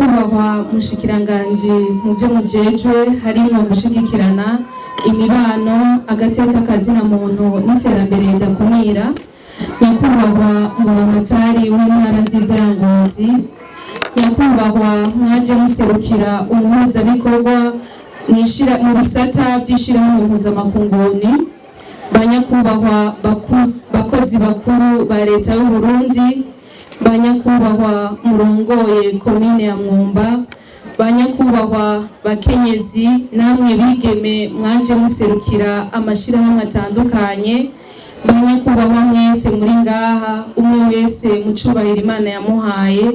Nyakubahwa mushikiranganji mu byo mujejwe harimwo gushigikirana, imibano, agateka kazina muntu n'iterambere ridakumira, nyakubahwa muramatari w'intara nziza ya Ngozi, nyakubahwa mwaje muserukira umuhuzabikorwa mu bisata by'ishirahamwe mpuzamakungu, banyakubahwa bakozi bakuru ba leta y'u Burundi, banyakubahwa murongoye komine ya Mwumba, banyakubahwa bakenyezi namwe bigeme mwaje muserukira amashirahamwe atandukanye, banyakubahwa mwese muri ngaha, umwe wese mu cubahiro Imana yamuhaye,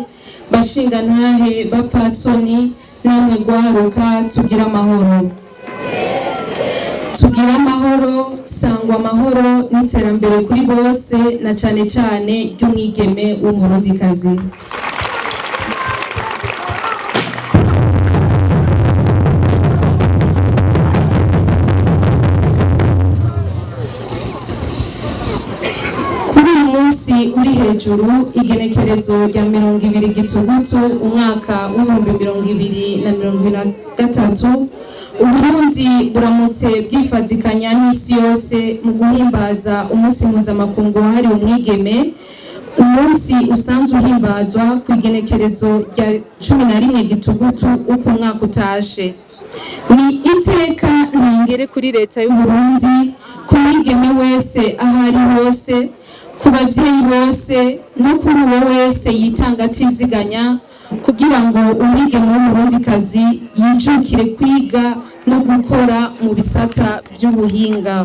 bashingantahe, bapasoni namwe gwaruka, tugira amahoro, tugira amahoro. Sangwa amahoro n'iterambere kuri bose, na cane cane ry'umwigeme w'Umurundikazi. Kuri uyu munsi uri hejuru, igenekerezo rya 20 Gitugutu umwaka w'2023, Uburundi buramutse bwifatikanya n'isi yose mu guhimbaza umunsi mpuzamakungu wahariwe umwigeme, umunsi usanzwe uhimbazwa ku igenekerezo rya 11 Gitugutu uko umwaka utashe. Ni iteka ntangere kuri leta y'Uburundi, ku mwigeme wese aho ari hose, ku bavyeyi bose no kuri uwo wese yitanga atiziganya kugira ngo umwigeme w'Umurundikazi yijukire kwiga no gukora mu bisata by'ubuhinga.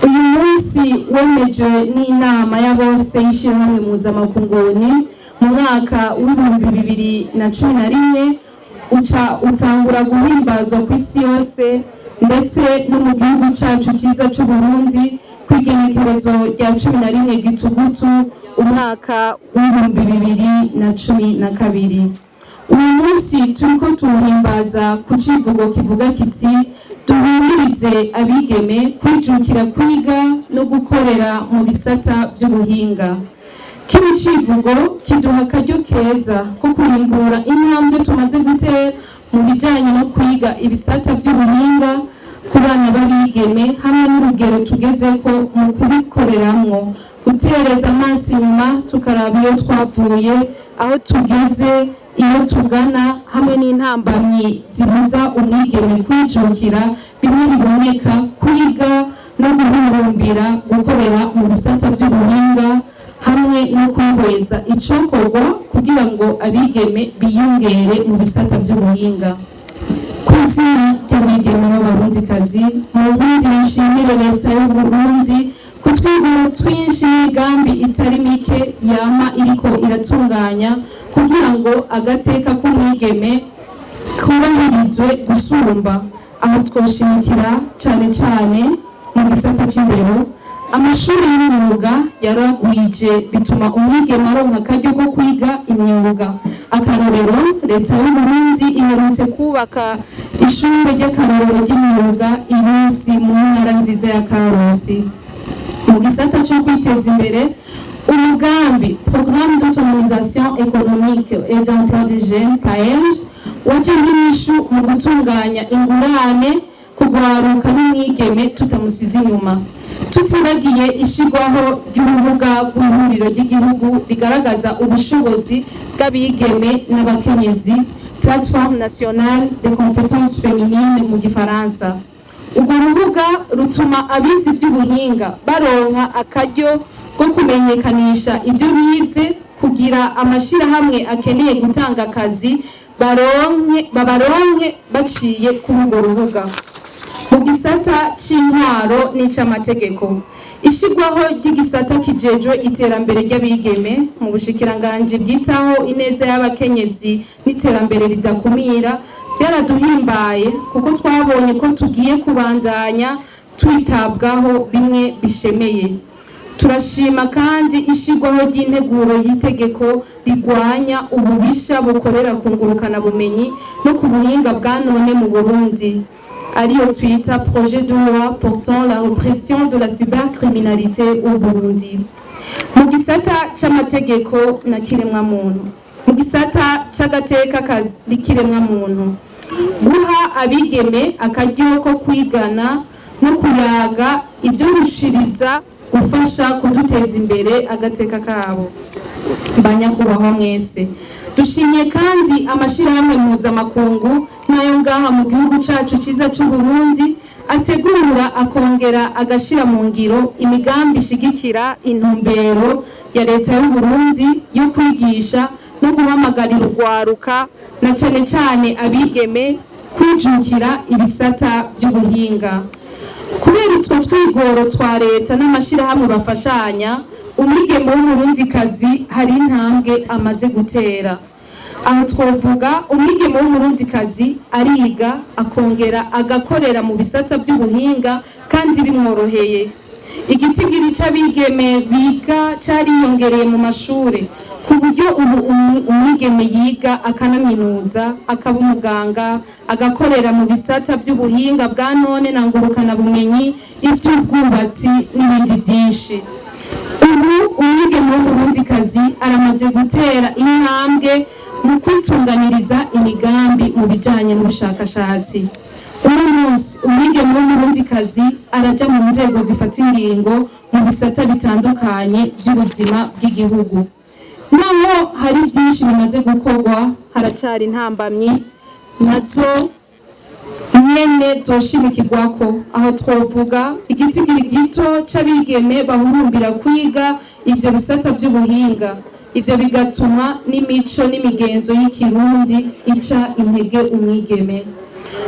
Uyu munsi wemejwe n'inama ya bose y'ishirahamwe mpuzamakungu mu mwaka w'2011, uca utangura guhimbazwa ku isi yose, ndetse no mu gihugu cacu cyiza c'Uburundi ku igenekerezo rya 11 Gitugutu umwaka w'2012. Uyu munsi turiko tuwuhimbaza ku civugo kivuga kiti: "Duhimirize abigeme kwijukira kwiga no gukorera mu bisata by'ubuhinga." Kino civugo kiduha akaryo keza ko kurimbura intambwe tumaze gutera mu bijanye no kwiga ibisata by'ubuhinga ku bana b'abigeme, hamwe n'urugero tugezeko mu kubikoreramwo. Gutereza amaso inyuma tukaraba iyo twavuye, aho tugeze, iyo tugana, hamwe n'intambamyi zibuza umwigeme kwijukira bimwe biboneka kwiga no guhurumbira gukorera mu bisata by'ubuhinga, hamwe no kwihweza icokorwa kugira ngo abigeme biyongere mu bisata by'ubuhinga. Ku izina ry'abigeme b'Abarundikazi, mu nkundi nshimire leta y'Uburundi ku twigoro twinshi n'imigambi itari mike yama iriko iratunganya kugira ngo agateka k'umwigeme kubahirizwe gusumba. Aho twoshimikira cane cane mu gisata c'indero. Amashuri y'imyuga yaragwije, bituma umwigeme aronka akaryo ko kwiga imyuga. Akarorero, leta y'Uburundi iherutse kubaka ishure ry'akarorero ry'imyuga i Rusi mu ntara nziza ya Karusi. Mu gisata cyo kwiteza imbere, umugambi Programme d'autonomisation économique et d'emploi des jeunes, PAEEJ, waje nk'inyishu mu gutunganya ingurane kugwaruka n'umwigeme tutamusize inyuma, tutibagiye ishigwaho ry'urubuga rw'ihuriro ry'igihugu rigaragaza ubushobozi bw'abigeme n'abakenyezi, Plateforme nationale des compétences féminines mu Gifaransa. Urwo rubuga rutuma abize iby'ubuhinga baronka akaryo ko kumenyekanisha ibyo bize, kugira amashirahamwe akeneye gutanga akazi baronke babaronke baciye kuri urwo rubuga. Mu gisata c'intwaro n'ic'amategeko, ishigwaho ry'igisata kijejwe iterambere ry'abigeme mu bushikiranganji bwitaho ineza y'abakenyezi n'iterambere ridakumira byaraduhimbaye, kuko twabonye ko tugiye kubandanya twitabwaho bimwe bishemeye. Turashima kandi ishigwaho ry'integuro y'itegeko rigwanya ububisha bukorera ku ngurukanabumenyi no ku buhinga bwa none mu Burundi, ariyo twita projet de loi portant la répression de la cybercriminalité au Burundi. Mu gisata c'amategeko na kiremwamuntu, Mu gisata c'agateka k'ikiremwamuntu, guha abigeme akaryo ko kwigana no kuyaga ibyo rushiriza gufasha kuduteza imbere agateka kabo. Banyakubahwa mwese, dushimye kandi amashirahamwe mpuzamakungu n'ayo ngaha mu gihugu cacu ciza c'u Burundi ategura akongera agashira mu ngiro imigambi ishigikira intumbero ya leta y'u Burundi yo kwigisha no guhamagarira urwaruka, na cane cane abigeme, kwijukira ibisata vy'ubuhinga. Kubera utwo twigoro twa leta n'amashirahamwe bafashanya, umwigeme w'Umurundikazi hari intambwe amaze gutera. Aho twovuga umwigeme w'Umurundikazi ariga akongera agakorera mu bisata by'ubuhinga kandi bimworoheye. Igitigiri c'abigeme biga cariyongereye mu mashure, ku buryo ubu umwigeme yiga akanaminuza, akaba umuganga, agakorera mu bisata by'ubuhinga bwa none na ngurukanabumenyi, iby'ubwubatsi n'ibindi byinshi. Ubu umwigeme w'Umurundikazi aramaze gutera intambwe mu kwitunganiriza imigambi mu bijanye n'ubushakashatsi. Uno munsi umwigeme w'Umurundikazi araja mu nzego zifata ingingo mu bisata bitandukanye by'ubuzima bw'igihugu. Naho hari byinshi bimaze gukorwa, haracari intambamyi nazo nyene zoshimikirwako. Aho twovuga igitigiri gito c'abigeme bahurumbira kwiga ivyo bisata vy'ubuhinga. Ivyo bigatuma n'imico n'imigenzo y'Ikirundi ica intege umwigeme,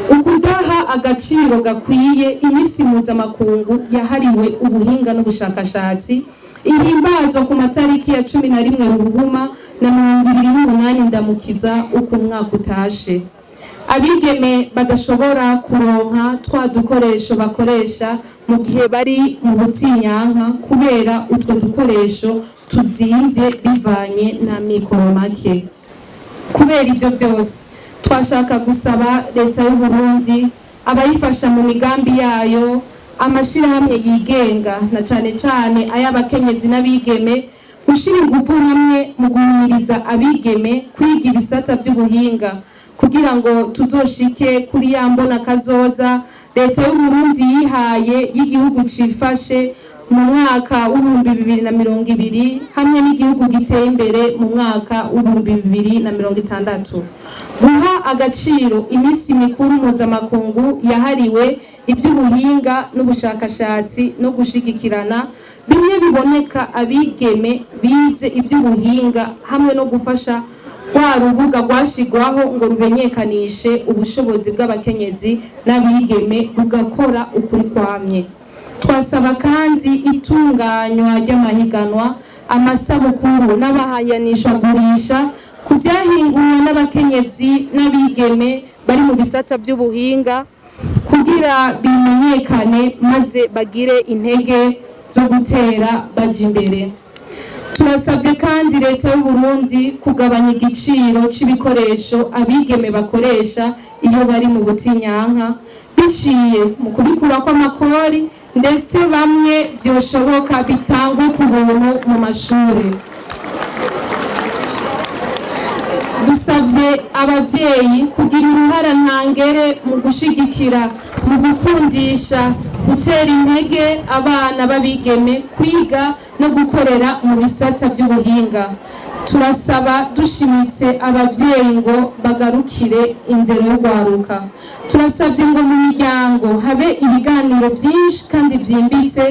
ukudaha agaciro gakwiye iminsi mpuzamakungu yahariwe ubuhinga n'ubushakashatsi ihimbazwa ku matariki ya 11 Ruhuhuma na 28 Ndamukiza uko umwaka utashe. Abigeme badashobora kuronka twa dukoresho bakoresha mu gihe bari mu butinyanka, kubera utwo dukoresho tuzimvye bivanye n'amikoro make. Kubera ivyo byose, twashaka gusaba leta y'u Burundi, abayifasha mu migambi yayo, amashirahamwe yigenga na cane cane ay'abakenyezi n'abigeme, gushira ingufu hamwe mu guhimiriza abigeme kwiga ibisata by'ubuhinga, kugira ngo tuzoshike kuri ya mbona kazoza leta y'u Burundi yihaye y'igihugu cifashe mu mwaka w'2020 hamwe n'igihugu giteye imbere mu mwaka w'2060. Guha agaciro iminsi mikuru mpuzamakungu yahariwe iby'ubuhinga n'ubushakashatsi no gushigikirana bimwe biboneka abigeme bize iby'ubuhinga, hamwe no gufasha rwa rubuga rwashigwaho ngo rumenyekanishe ubushobozi bw'abakenyezi n'abigeme rugakora ukuri kwamye. Twasaba kandi itunganywa ry'amahiganwa, amasabukuru n'abahayanishagurisha ku byahinguwe n'abakenyezi n'abigeme bari mu bisata by'ubuhinga, kugira bimenyekane maze bagire intege zo gutera baja imbere. Turasabye kandi leta y'u Burundi kugabanya igiciro c'ibikoresho abigeme bakoresha iyo bari mu butinyanka, biciye mu kubikurako amakori, ndetse bamwe byoshoboka bitangwe ku buntu mu mashuri. Dusabye ababyeyi kugira uruhara ntangere mu gushigikira, mu gukundisha, gutera intege abana b'abigeme kwiga no gukorera mu bisata by'ubuhinga. Turasaba dushimitse ababyeyi ngo bagarukire inzira yo rwaruka. Turasabye ngo mu miryango habe ibiganiro byinshi kandi byimbitse,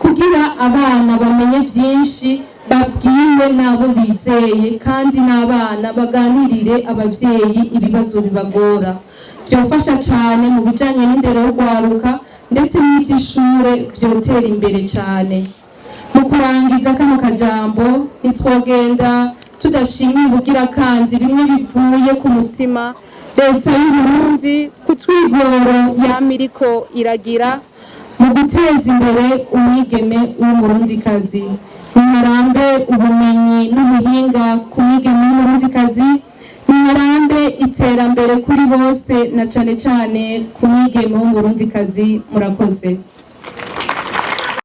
kugira abana bamenye byinshi babwiwe n'abo bizeye, kandi n'abana baganirire ababyeyi ibibazo bibagora. Byofasha cyane mu bijyanye n'indero yo rwaruka, ndetse n'iby'ishure byotera imbere cyane. Mu kurangiza kano kajambo, ntitwogenda tudashimiye ubugira kandi bimwe bivuye ku mutima leta y'u Burundi ku twigoro yama iriko iragira mu guteza imbere umwigeme w'Umurundikazi. Niharambe ubumenyi n'ubuhinga ku mwigeme w'Umurundikazi, niharambe iterambere kuri bose, na cane cane ku mwigeme w'Umurundikazi. Murakoze.